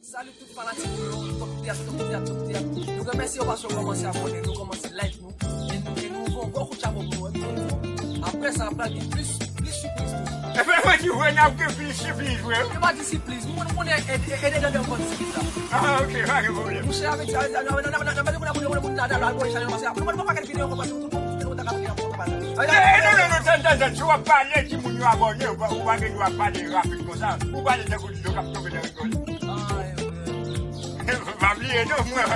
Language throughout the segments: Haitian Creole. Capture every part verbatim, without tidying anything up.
Salut tout fanatik nou yo, Top Teyat, Top Teyat, Top Teyat. Nou remèsye yo paske yo kòmanse abòne, nou kòmanse like nou. E nou, e nou voye yon gwo kout chapo pou nou, e pou nou. Apre sa, pral gen plis, plis sipriz toujou. E fè mwen di vre, n ap gen plis sipriz vre. E pa di sipriz, nou konnen, e, e, e, e, e, e, sipriz la. Ah, ok, pa gen pwoblèm. Mouche avèk sa, nan, nan, nan, nan, nan, nan, nan, nan, nan, non, non, non, tann, tann, tann, si w ap pale, di moun yo abòne, ou pa, ou pa gen dwa pale rapid konsa. Ou pale tankou dlo k ap tonbe nan rigòl. Pa bliye non, mwen.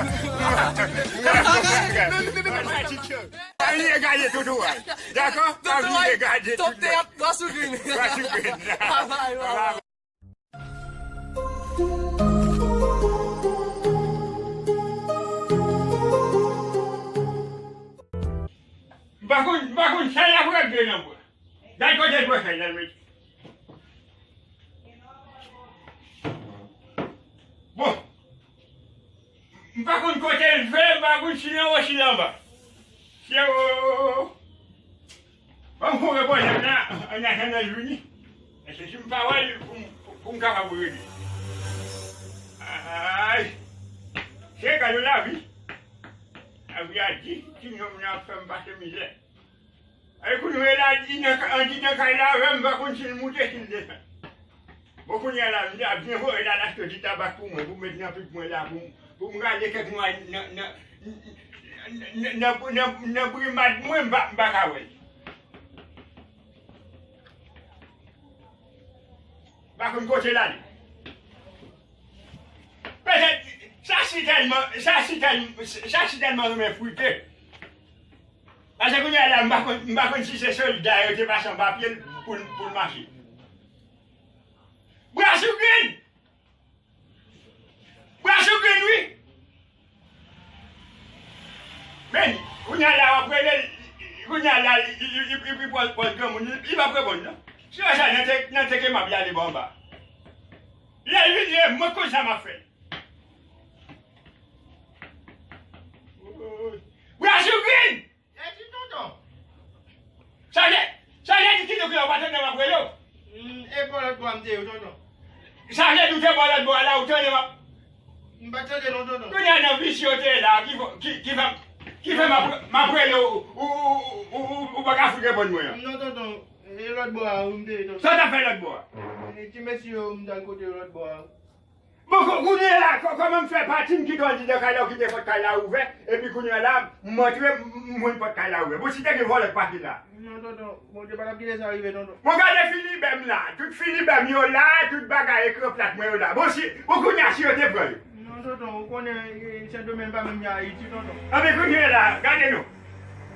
Pa bliye gade tout ou a. Dakò? Pa bliye gade tout ou a. Top Teyat, Gwa Souvren. Gwa Souvren. Bye bye, bye bye. M pa konn, m pa konn sa y ap regle nan bwa. Gad kote l pran sa y nan mete. Bon. M pa konn kote l vle, m pa konn si l anwo, si l anba. Sye o. Ban m kouri bò nan, nan, nan, nan Juni. Èske si m pa wè l, pou m, pou, pou m kapab rele. Ay. Se gade lavi. Lavi a di, ti nonm nan ap fè m pase mizè. Ay, kounye la, li nan ka-, andidan kay la avè m, m pa konn si l moute, si l desann. Bon, kounye a la, m te ap byen voye l al achte ti tabak pou mwen, pou m met nan pip mwen la, pou m, pou m rale kèk mwa nan, nan, nan, nan, nan, nan, nan brimad mwen, m pa, m pa ka wè l. M pa konn kote l ale. Petèt, sa si tèlman, sa si tèl-, sa si tèlman renmen frite. Paske kounye a la, m pa konn, m pa konn si se sòlda yo te pase anba pye l pou l, pou l mache. Bra Souvren! Bra Souvren, wi! Men, kounye a la, w ap rele l, kounye a la, li, li, li, li, li pòz, pòz granmoun, li, li p ap reponn, non. Si w wè sa, nan te, nan te ke m ap ale bò anba. Lè l vini, e mwen k konn sa m ap fè. Bra Souvren! Eti tonton. Sa vle, sa vle di ki nou ki w pa tande m ap rele w? Mm, e bò lòt bò a m te ye, tonton. Sa vle di w te bò lòt bò a la, ou tande m ap. M pa tande non, tonton. Kounye a nan visye w te ye la, ki fè, ki, ki fè, ki fè m ap, m ap rele w, ou, ou pa ka fout reponn mwen an. Non, tonton, e lòt bò a, wi, m te ye, tonton. Sa w t ap fè lòt bò a? E ti mesye yo, m t al kote yo lòt bò a. Bon, kou-, kounye a la, kò-, kòman m fè pati, m kite w andidan kay la, ou kite pòt kay la ouvè, epi kounye a la, m antre, m, m jwenn pòt kay la ouvè. Bon, si te gen vòlè k pase la. Non, tonton, Bondye pa t ap kite sa rive, tonton. Bon, gade filibè m la, tout filibè m yo la, tout bagay ekran plat mwen yo la. Bon, si, bon, kounye a, si yo te pran yo. Non, tonton, ou konnen, e, Sendomeng pa menm jan Ayiti, tonton. Anben, kounye a la, gade non.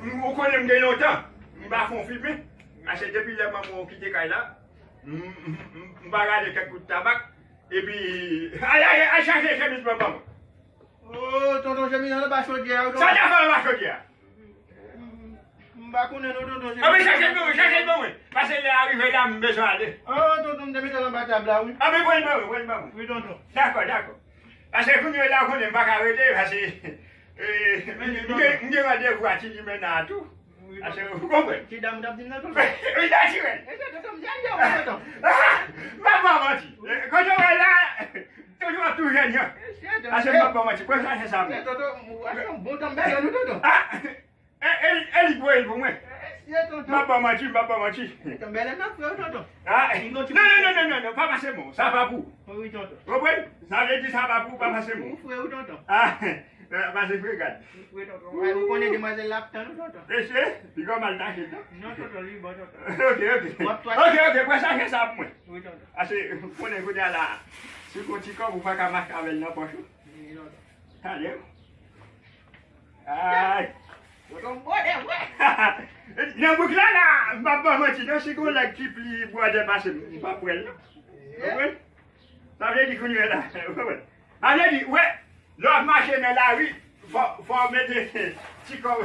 M, ou konnen m gen lontan, m pa fè yon fimen. Paske depi lè manman w kite kay la, m, m, m, m pa rale kèk kout tabak. Epi, al, al, al chache chemiz mwen ban mwen. Oh, tonton, chemiz lan anba chodyè a, wi, tonton. Sa w t ap fè anba chodyè a? M, m pa konnen non, tonton. Anben, chache l ban mwen, chache l ban mwen. Paske lè a rive la, m bezwen ale. Oh, tonton, m te mete l anba tab la, wi. Anben, pran l ban mwen, pran l ban mwen. Wi, tonton. Dakò, dakò. Paske kounye a la, ou konnen m pa ka rete, paske, e, m gen, m gen randevou a Ti Limena a tou. Wi, tonton. Ou konprann? Ti dam ou t ap di m nan, tonton. Wi, natirèl. E se tonton, m salye w, tonton. Ah, m ap ba w manti. E, kote w wè la, toujou ap tou jèn jan. E se tonton. Ase m ap ba w manti. Pran chache sa pou mwen. E tonton, ou ap fè yon bon tanbèlè, wi, tonton. Ah, e, e, e li k voye l pou mwen. E se tonton. M ap ba w manti, m ap ba w manti. Tanbèlè nan frè w, tonton. Ah, non, non, non, non, non, non, pa pase mo. Sa pa pou ou. Wi, tonton. Ou konprann? Sa vle di sa pa pou ou, pa pase mo. Ou frè w, tonton. Ah. Eh, pase frekat. Ou konnen demwazèl la ap tann ou, tonton. Mesye, li kòman l tache, non? Non, tonton, li bon, tonton. Ok, ok. W ap twa- Ok, ok, pran chache sa pou mwen. Wi, tonton. Ase, ou konnen kounye a la, si w gon ti kòb, ou pa ka mache avè l nan pòch ou. Wi, tonton. Talè. Ay. Tonton, m bwè, wi. Nan bouk la, la, m p ap ba w manti, non, si gon nèg ki pli bwè pase m, m p ap pran l, non. Ou konprann? Sa vle di kounye a la, ou konprann? Sa vle di, wè, lè w ap mache nan lari, fò, fò w mete ti kòb,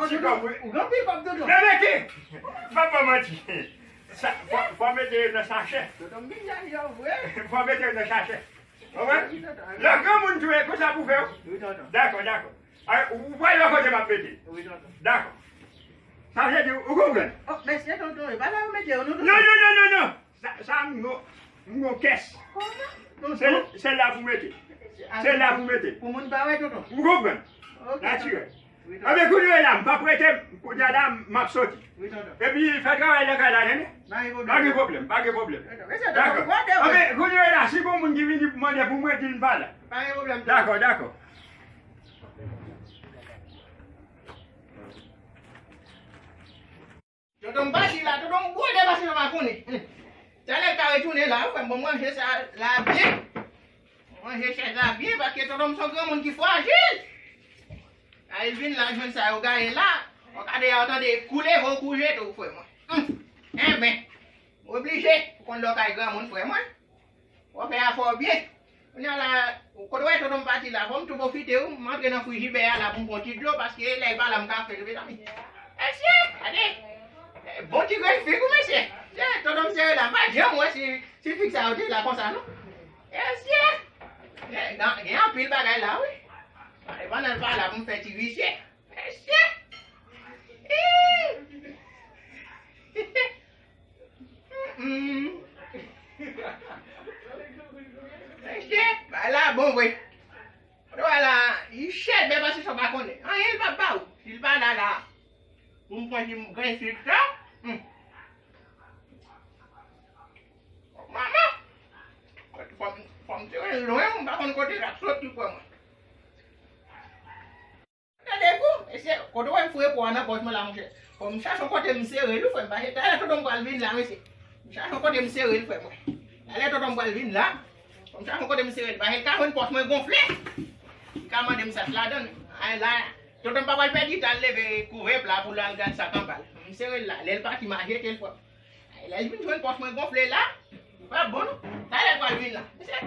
ti kòb, wi. Ou gen anpil kòb, tonton. Men mete, m p ap ba w manti. Sa, fò, fò w mete yo nan sachè. Tonton, m gen dèyè yo, vre. Fò w mete yo nan sachè. Ou konprann? Wi, tonton. Lè granmoun tou, e konsa pou fè w. Wi, tonton. Dakò, dakò. A, ou, ou pral wè kote m ap mete. Wi, tonton. Dakò. Sa vle di, ou konprann? Oh, mèsi, tonton. E pa la yo mete yo, non, tonton? Non, non, non, non, non. Sa, sa, m gon, m gon kès. Kòman? Se, se la pou mete. Se la pou mete. Pou moun pa wè, tonton. Ou konprann? Ok, tonton. Natirèl. Wi, tonton. Anben, kounye a la, m p ap rete, kounye a la, m ap soti. Wi, tonton. Epi, fè travay nan kay la, tande? Pa gen pwoblèm. Pa gen pwoblèm, pa gen pwoblèm. Wi, tonton. Dakò. Anben, kounye a la, si gon moun ki vini pou mande pou mwen, di l m pa la. Pa gen pwoblèm, tonton. Dakò, dakò. Tonton m pati la, tonton m bwode pase nan pa konnen. Talè l ka retounen la, wi, frè m, bon, m ranje sa la byen. M ranje chèz la byen, paske tonton m se yon granmoun ki frajil. Lè l vin la, jwenn sa yo gaye la, w gade a, w tande koule, vo kouje tou, frè mwen. Hum. Enben, oblije, ou konn lè w kay granmoun, frè mwen. W ap fè afè w byen. Kounye a la, kote w wè tonton m pati la, fò m tou pwofite wi, m antre nan frijidè a la pou m pran ti dlo, paske lè l pa la m ka fè l, mezanmi. Mesye, gade. Eh, bon ti grenn fig wi, mesye. Mesye, tonton m sere la, m pa janm wè si, si fig sa yo te la konsa, non. Mesye. Gen, gen, gen anpil bagay la, wi. E pandan l pa la pou m fè ti visye. Mesye. Ih. Mm. Mesye, bagay la bon vre. Kote w wè la, li chèlbè pase sa w pa konnen. Anyen l p ap ba ou. Si l pa la la, pou m pran ti grenn fig sa. Mm. Manman! Fò m, fò m tire l lwen, m pa konn kote l ap soti, frè mwen. Tande kou, mesye, kote w wè m foure po a nan pòch mwen la, monchè? Fò m chache yon kote m sere l wi, frè m, paske talè tonton m pral vin la, mesye. M chache yon kote m sere l, frè mwen. Talè tonton m pral vin la, fò m chache yon kote m sere l, paske l ka jwenn pòch mwen gonfle. Li ka mande m sa k ladan l. Ay la, tonton m pa pral pèdi tan l leve kouvèp la pou l al gad sa k anba l. M sere l la, lè l pati m a jete l, frè m. Ay, lè l vin jwenn pòch mwen gonfle la, li p ap bon non. Talè l pral vin la. Mesye,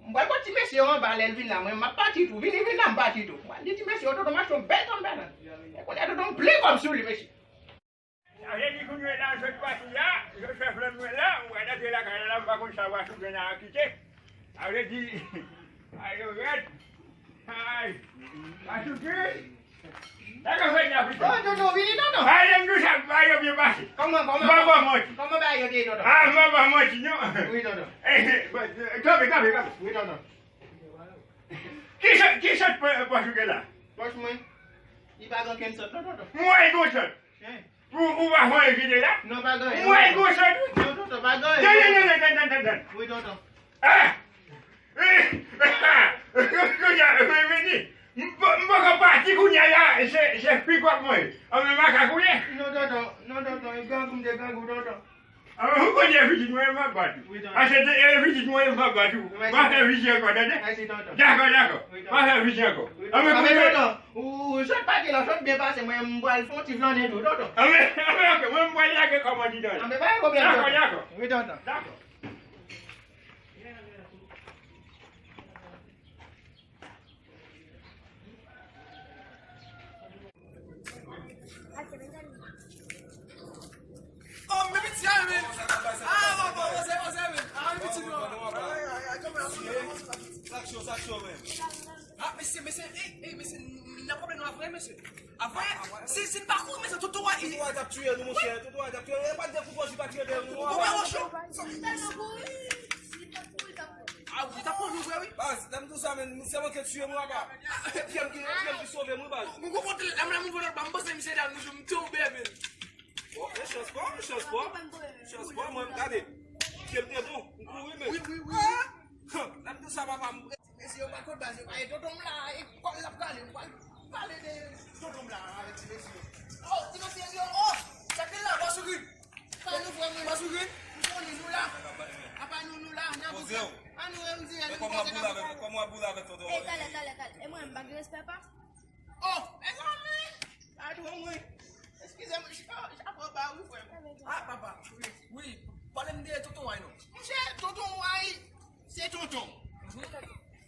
m pral pran ti mesye yo anba lè l vin la, mwen, m ap pati tou. Vini vin la, m pati tou. M pral di ti mesye yo, tonton m achte yon bèl tonm bannann. E kounye a, tonton m plen kòb sou li, mesye. Sa vle di kounye a la, jòt pati la, jòt fè flann mwen la, m pral antre lakay la, m pa konn sa Washington a kite. Sa vle di, ay, yo rèd. Ay, Washington. Sa k ap fèt la, pito? Oh, tonton, vini, tonton. Ay, lè m di w sa, bagay yo byen pase. Kòman, kòman? M pa ba w manti. Kòman bagay yo te ye, tonton? Ah, m pa ba w manti, non. Wi, tonton. Eh, eh, bon, kanpe, kanpe, kanpe. Wi, tonton. Ki sòt, ki sòt pò-, pòch ou gen la? Pòch mwen? Li pa gen okenn sòt, non, tonton. Mwen, gon sòt. Hein? Ou, ou pa fè yon jide la? Non, pa gen anyen. Mwen, gon sòt, wi. Non, tonton, pa gen anyen. Tande, tande, tande, tande, tande. Wi, tonton. Ah! Kounye a, mwen vini. M pa, m poko pati kounye a la, se, se pi kòb mwen. Anben makak ou ye? Non, tonton, non, tonton, e grangou m te grangou, tonton. Anben ou konnen pitit mwen, m ap bat ou. Wi, tonton. Pase te, e pitit mwen, m ap bat ou. Mèsi. Pa fè visye ankò, tande? Mèsi, tonton. Dakò, dakò. Wi, tonton. Pa fè visye ankò. Wi, tonton. Anben, anben, kounye a, tonton, ou, ou sot pati la, sot byen pase, mwen, m pral fè yon ti flannen tou, tonton. Anben, anben, ok, mwen, m pral lage kòm andidan. Anben, pa gen pwoblèm, tonton. Dakò, dakò. Wi, tonton. Dakò. Oh, men piti a, men. Ah, bon, bon, bon, se, bon, se, men. Ah, men piti, non. Sa k cho, sa k cho, men. Ah, mesye, mesye, ey, ey, mesye, n, n ap pwoblèm nou avè, mesye. Avè, si, si n pa kouri, mesye, tonton a, tonton a t ap tiye nou, monchè. Tonton a t ap tiye nou. E pa de kout wòch li pa tiye dèyè nou, non. Ou pa wòch, non? Sa ki tèlman kouri. Si l pa t kouri, l t ap pran. Ah, wi, li t ap pran nou vre, wi. Baz, lè m di w sa, men, misye manke tiye m, apa. Pyè m ki, pyè m ki sove m, wi, baz. Ou, ou konprann, lè m, lè m vin lòt bò, m panse misye la, m, m tonbe, men. Oh, men chans pa w, chans pa w. Chans pa w, mwen, m gade. Pye m te bon, m kouri, men. Wi, wi, wi, wi. Ah! Lè m di w sa, papa, m. Mesye yo pa kote baz yo pa ye tonton m la, e kòl l ap kale, m pral pale de tonton m la avèk ti mesye yo. Oh, ti mesye yo, oh, sa k te la, pa souri. Pa nou, frè mwen. Pa souri. M konnen nou la. Apa nou, nou la, n ap poze. An nou, m di, e kòman w ap boule avèk, kòman w ap boule avèk tonton? Ey, talè, talè, talè. E mwen, m pa gen respè pa? Oh, mezanmi! Padon mwen. Eskize m, j-, oh, j-, ap anba wi, frè m. Ah, papa. Wi, pale m de tonton Way non. Monchè, tonton Way, se tonton m.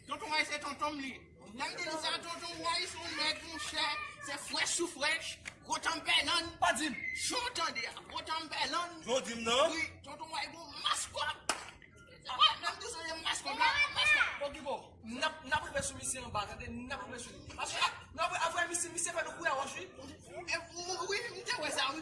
Tonton Way, se tonton m li ye. Lè m di nou sa, tonton Way se yon nèg, monchè, se frèch sou frèch, gwo tanbèlann. Pa di m. Jan w tande a, gwo tanbèlann. Jan w di m nan? Wi, tonton Way gon mas kòb. Wi, lè m di w se yon mas kòb la, mas kòb. Bon, Gibo, n ap, n ap rive sou misye anba, tande, n ap rive sou li. Paske, n ap, apre misye, misye fè nou kouri a wòch, wi. E, wi, wi, m te wè sa, wi.